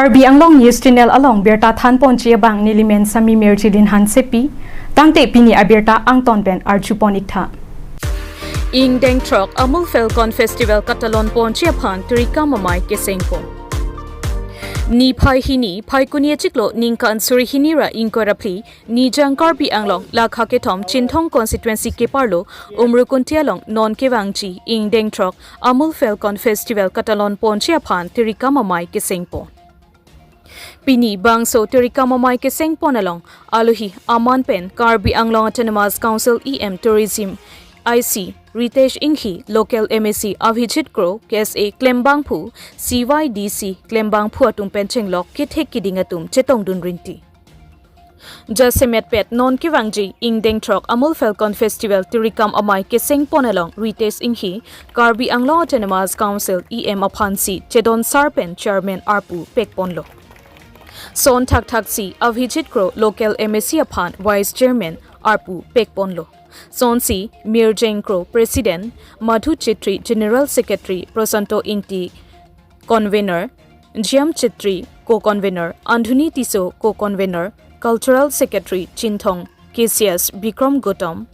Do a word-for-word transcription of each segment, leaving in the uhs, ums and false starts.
Karbi Anglong News Channel along birta thanponji abang nelimen Sami Mirjilin Hansepi, tangte pini abirta angton pen arjupon iktha. Ingdeng throk Amul Falcon Festival katalonponji aphan tirikam amei kesengpon. Niphai hini, Phaikuni achiklo ningkan suri hini ra ingkoi ra phli, Nijang Karbi Anglong lakha kethom Chinthong constituency keparlo Umrukunti along non kevangji ingdeng throk Amul Falcon Festival katalonponji aphan tirikam amei kesengpon. Pini bangso tirikam amei kesengpon along alohi aman pen Karbi Anglong Autonomous Council E M Tourism I C Ritesh Enghi, local M A C Abhijit Kro, K S A klembangphu, C Y D C klembangphu atum pen chenglok kethek kiding atum chetongdun rinti. Jasemet pet non kevangji ingdeng throk Amul Falcon Festival tirikam amei kesengpon along Ritesh Enghi, Karbi Anglong Autonomous Council E M aphansi chedon sar pen chairman arpu pekponlo. Son thakthak si Abhijit Kro, local M A C aphan vice chairman arpu pekponlo. Sonsi Mirjeng Kro, president, Madhu Chetri, general secretary, Prosanto Ingti, convener, Jiam Chetri, co-convener, Andhuni Tisso, co-convener, cultural secretary, Chinthong, K C S, Bikram Gautam,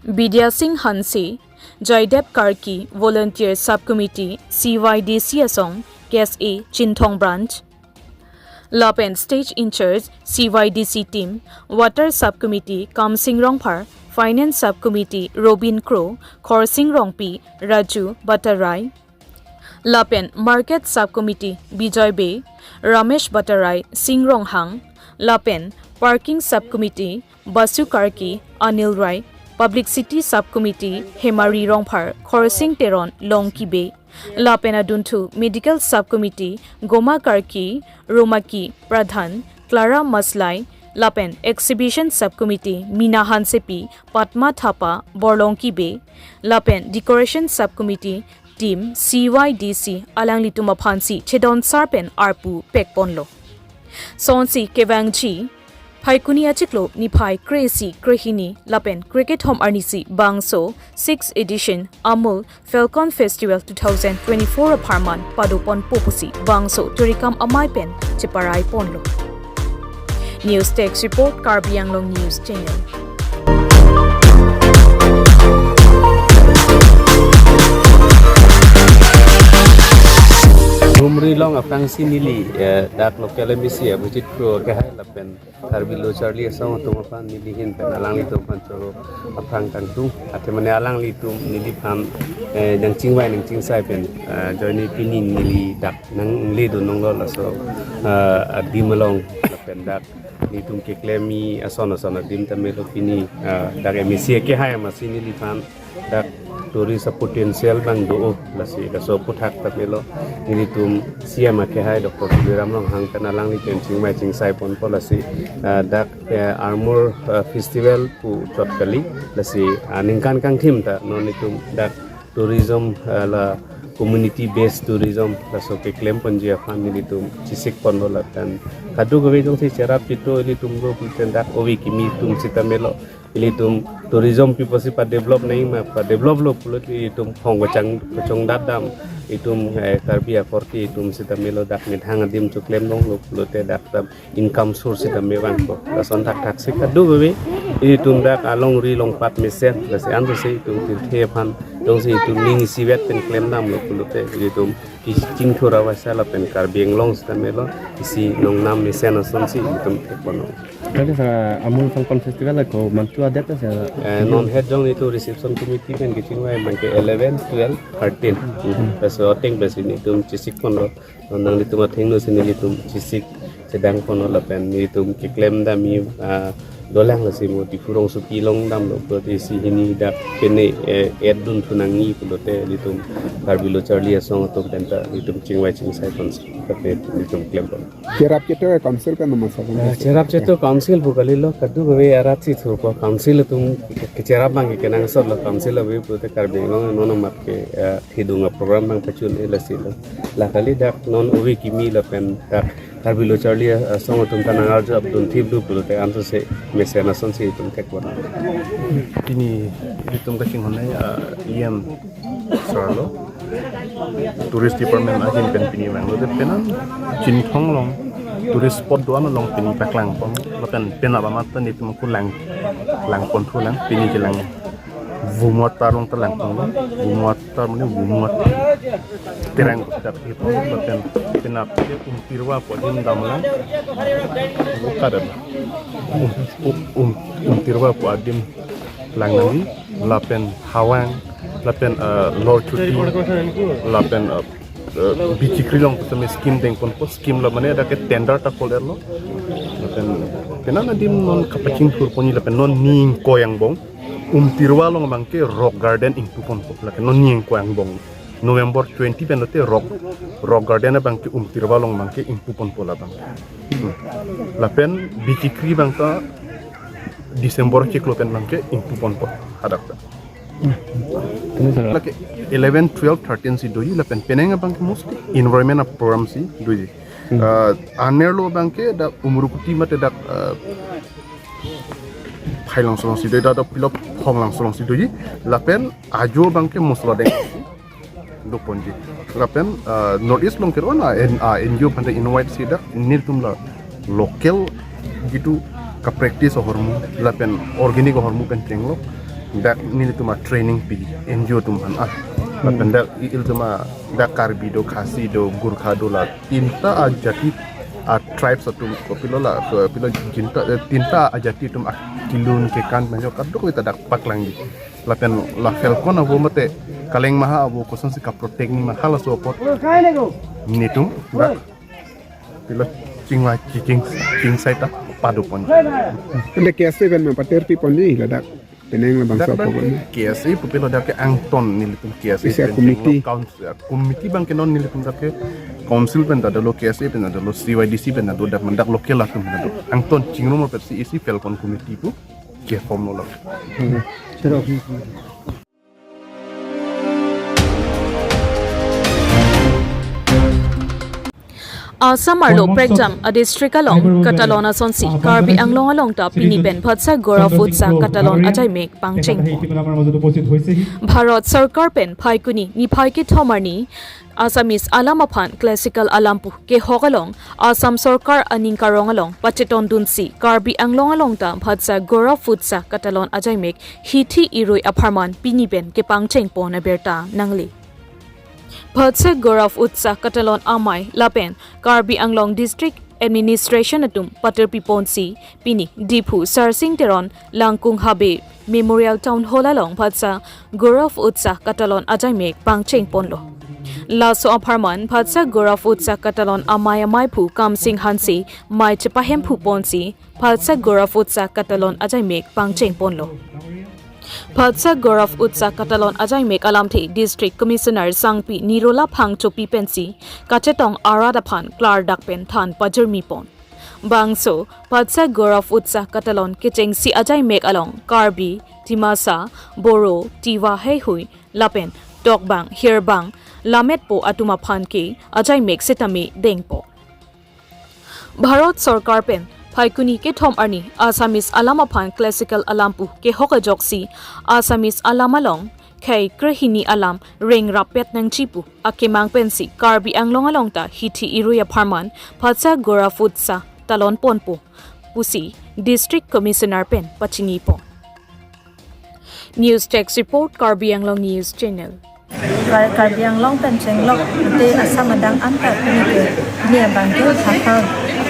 Bidya Singh Hanse, Jaidev Karki, volunteer subcommittee, C Y D C asong, K S A Chinthong branch, lapen stage in-charge, C Y D C team, water subcommittee, Kamsing Rongphar, finance subcommittee, Robin Kro, Khorsing Rongpi, Raju Bhattarai, lapen market subcommittee, Bijoy Bey, Ramesh Bhattarai, Sing Ronghang, lapen parking subcommittee, Basu Karki, Anil Rai, publicity subcommittee, Hemari Rongphar, Khorsing Teron, Longki Bey, lapen adunthu medical subcommittee, Goma Karki, Romaki Pradhan, Clara Maslai, lapen exhibition subcommittee, Mina Hansepi, Padma Thapa, Borlongki Bey, lapen decoration subcommittee team, C Y D C alanglitum aphansi chedon sar pen arpu pekponlo. Sonsi kevangji Phaikuni achiklo niphai kre-isi, krehini lapen krekethom arnisi bangso sixth edition Amul Falcon Festival two thousand twenty-four apharman padoponpo pusi bangso tirikam amei pen cheparaiponlo. News Desk Report, Karbi Anglong News Channel. Rumri along aphrangsi neli, eh, dak local M A C Abhijit Kro kehai lapen Karbi Lo Charli Asong atum aphan neli ahin pen alanglitum aphan choro aphrang kangtung. Athe mane alanglitum neliphan, eh, nangchingvai nangchingsai pen, eh, ajoine pini neli dak nangledun longlo laso, eh, adim along lapen dak nelitum keklem-i ason ason adim ta melo pini, eh, dak M A C kehai amatsi neliphan dak tourist a-potential abang do-o lasi laso aphuthak ta melo. Nelitum C M akehai Doctor Tuliram Ronghang pen alangli pen chingvai chingsaiponpo lasi, ah, dak, eh, Armor, ah, Festival puchot kali lasi, ah, ningkan kangthim ta non itum dak tourism, ah, la community based tourism laso keklemponji aphan nelitum chesikponlo lapen kadokave jongsi cherap chito ilitum lo piten dak ove kimi atum sita melo. Ilitum tourism pi pusi padevelop nangji ma, padeveloplo pulote ilitum phong kachang kachongdat dam, itum, eh, Karbi akorte itum sita melo dak methang adim choklemlonglo pulote dak dam income source sita me vangpo. Lason thakthaksi kadokave ilitum dak alongri longpat mesen, lasi ansi itum tirthe aphan jongsi itum ning isivet pen klemdamlo pulote ilitum kachingthur avarsai lapen Karbi Anglong sita melo isi nongnam mesen asonsi itum thekponlo. Tadi sa Amul Falcon Festival ako mantu adet sa. Eh, non het jong itum reception committee pen kachingvai abang ke eleven, twelve, thirteen. Hmm. Laso ateng pensi nelitum chesikponlo. Non nanglitum athengno si nelitum chesik chedangponlo lapen nelitum keklemdam-i, ah, dolang lasi mo Diphu rongsopi along damlo pulote isi hini dak pene, eh, add dunthu nangji pulote nelitum Karbi Lo Charli Asong atum pen ta nelitum chingvai chingsaiponsi kape nelitum klemponlo. Cherap chito council pen nama sa. Ah, cherap chito council pu kalilo, kadokave arat si thurpo, council atum ke, kecherap abang ke kenangsotlo, council ave pulote Karbi Anglong non amat ke, eh, thedung aprogram abang pachun-e lasi lo. La kali dak non ove kimi lapen dak Karbi Lo Charli Asong atum ta nangarju apdun thiplo pulote ansose mesen asonsi itum thekponlo. Pini itum kachinghon-e, ah, E M sir lo. Tourist department ahin pen pini vanglo, de penang Chinthong along tourist spot do-an along pini paklangpon, lapen penap amat ta netum ako lang langpon thulang, pini kelang Vumuatar along ta langpon, Vumuatar mane Vumuat Terang ko dak ipo, lapen penap ke Umtirwa pu adim damlang, buka dak um, um, um, Umtirwa pu adim lang nangji, lapen Hawang, lapen, eh, Lorchuti, lapen, eh, eh, Bichikri along pusitame scheme dengponpo, scheme la mane dak ke tender ta call-erlo. Lapen penang adim non kapachingthurponji, lapen non ni ingkoi angbong Umtirwa along abang ke Rock Garden ingpuponpo, lake non ni ingkoi angbong. November twenty pen lote Rock, Rock Garden abang ke Umtirwa along abang ke ingpuponpo labang. Hmm. Lapen Bichikri abang ta December chiklo pen abang ke ingpuponpo hadak ta. Hmm. Kene sir. Lake eleven, twelve, thirteen si doji, lapen penang abang ke mostly environment a-program si doji. Hmm. Ah, anerlo abang ke dak Umrukuti mate dak, ah, Phailangso along si doji, dak pilo Phonglangso along si doji, lapen ajo abang ke Musladeng doponji. Lapen, ah, North East along ke-ong a, N-, ah, N G O aphan ta invite si dak nelitum la local gitu ka-practice ahormu, lapen organic ahormu pen chenglok, dak nelitum a-training pi N G O atum aphan a. Lapen dak i-, ilitum a dak Karbi do, Khasi do, Gorkha do, la tinta ajati a-tribes atum, kopilo la, kopilo jinta, eh, tinta ajati atum akilun kekan majok kadokave ta dak paklangji. Lapen la Falcon avo mate Kaleng Maha avo kosonsi ka-protect nangji ma halaso apot netum dak pilo chingvai ching, chingsai ta padoponji. Ante K S A pen ma paterpiponji ladak penang labangso dak apot ke K S A pu pilo dak ke angton nelitum K S A isi pen a-committee. Chinglo council, committee abang ke non nelitum dak ke council pen ta dolo, K S A pen ta dolo, C Y D C pen ta dolo, dak man dak local atum ta dolo. Angton chingrum apotsi isi Falcon committee pu ke-form lo lo. Hmm. Assam arlo prekjam a-district along katalon asonsi Karbi Anglong along ta pini pen Bhatsa Gorav Utsav katalon ajaimek pangchengpon. Bharat Sorkar pen Phaikuni niphai kethom arni Assamese alam aphan classical alam pu kehok along Assam Sorkar aning karong along pachetondunsi Karbi Anglong along ta Bhatsa Gorav Utsav katalon ajaimek hithi irui apharman pini pen kepangchengpon abirta nangle. Bhatsa Gorav Utsav katalon amei lapen Karbi Anglong District Administration atum paterpiponsi pini Diphu Sarsing Teron Langkung Habe Memorial Town Hall along Bhatsa Gorav Utsav katalon ajaimek pangchengponlo. Laso apharman Bhatsa Gorav Utsav katalon amei ameiphu Kamsing Hanse mei chepahemphuponsi Bhatsa Gorav Utsav katalon ajaimek pangchengponlo. Bhatsa Gorav Utsav katalon ajaimek alamthe District Commissioner Sangpi Nirola Phangchopi pensi kachetong arat aphan klardak pen than pajirmipon. Bangso Bhatsa Gorav Utsav katalon kechengsi ajaimek along Karbi, Dimasa, Boro, Tiwa heihui lapen Tokbang, Hirbang, Lametpo atum aphan ke ajaimek sitame dengpo. Bharat Sorkar pen Phaikuni kethom arni Assamese alam aphan classical alam pu kehok ajoksi Assamese alam along khei krehini alam rengrap pet nangji pu akemang pensi Karbi Anglong along ta hithi irui apharman Bhatsa Gorav Utsav talonponpo pusi District Commissioner pen pachinipon. News Desk Report, Karbi Anglong News Channel. Kar-, Karbi Anglong pen chenglok te Assam adang anta pini ke, pini abang ke Bhatsa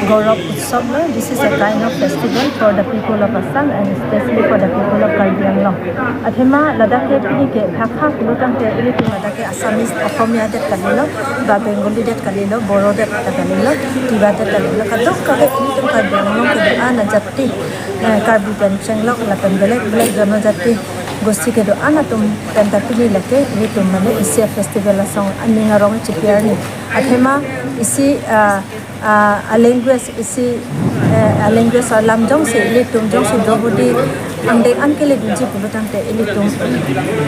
Gorav Utsav lo. This is a kind of festival for the people of Assam and especially for the people of Karbi Anglong. Athema ladak ke pini ke Bhatsa pulo tangte ilitum ladak ke Assamese, Assamese det kalilo, ba Bengali det kalilo, Boro det kalilo, Tiwa det kalilo, kadokave ilitum Karbi Anglong kedo-an ajati, eh, Karbi pen chenglok lapen belek belek jonojati gosti kedo-an atum pen ta pini lake ilitum mane isi festival asong aning arong chipiar ni. Athema isi, ah, ah, a language isi, eh, a language alam jongsi ilitum jongsi Draupadi angdeng an keledunji pulo tangte ilitum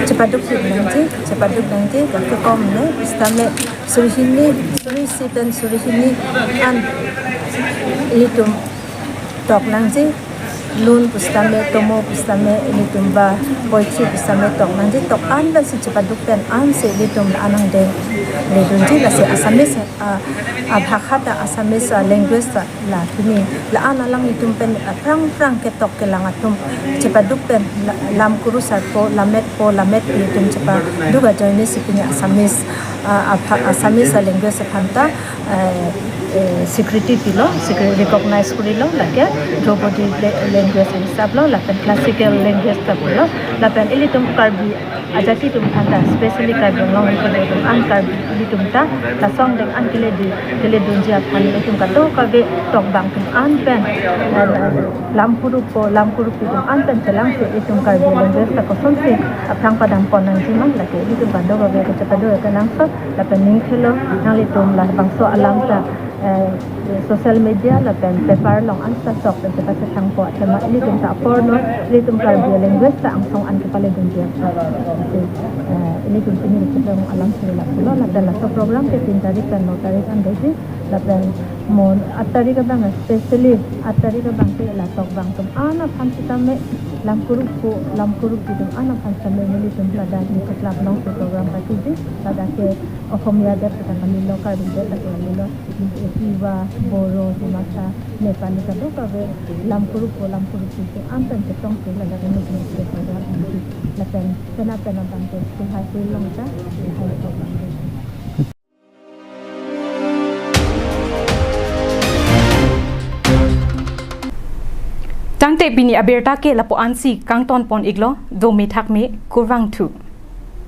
chepaduk nangji, chepaduk nangji, gake kom ne, sitame suri hini, suri isi pen suri hini an ilitum tok nangji. Lun pusitame, tomo pusitame, ilitum ba poetry pusitame tok nangji, tok an pensi chepaduk pen ansi ilitum la-an angdeng ledunji, lasi Assamese, ah, abhakha ta, Assamese, ah, language ta la pini la-an alanglitum pen, ah, aphrang aphrang ketok kelang atum chepaduk pen la-, lam kurusarpo, lametpo, lametpi atum chepaduk ajoine si pini Assamese, ah, abha-, Assamese, ah, language aphan ta, eh, eh, security pilo, security recognize kurilo, lake Draupadi la-, language hisap lo, lapen classical language ta pulo, lapen ilitum Karbi ajati atum aphan ta, specially Karbi Anglong atum an, Karbi ilitum ta, lasong deng an keledi, keledunji aphan ilitum kadokave tokbang atum an pen, eh, lam kuruppo, lam kuruppi atum an pen chelangsi ilitum Karbi language ta kosonsi aphrang padam pon nangji ma, lake ilitum kadokave kachepado kenangsot, lapen ning khelo nanglitum labangso alam ta, eh, social media lapen paper along an ta sok pen chepachethangpo athema ilitum ta aporno ilitum Karbi language ta angsong an kepaledunji aphan. Eh, ilitum pini kachepado alam si la pulo, lapen laso program ke tin tarik pen no tarik an doji, lapen mo aat tarik abang, specially aat tarik abang ke la tokbang atum an aphan sitame, lam kuruppo, lam kuruppi atum an aphan sitame, nelitum ladak Newspaper Club alongsi program patiji, ladak ke Ohomia det ta kalilo, Karbi det ta kalilo, Tiwa, Boro, Dimasa, Nepali kadokave lam kuruppo, lam kuruppi atum an pen chetongsi ladak nelitum ke program patiji, lapen penap penap abang ke school, high school along ta, high school abang ke. Tangte pini abirta ke lapu-ansi kangton pon iklo, dome thakme, kurvangthu.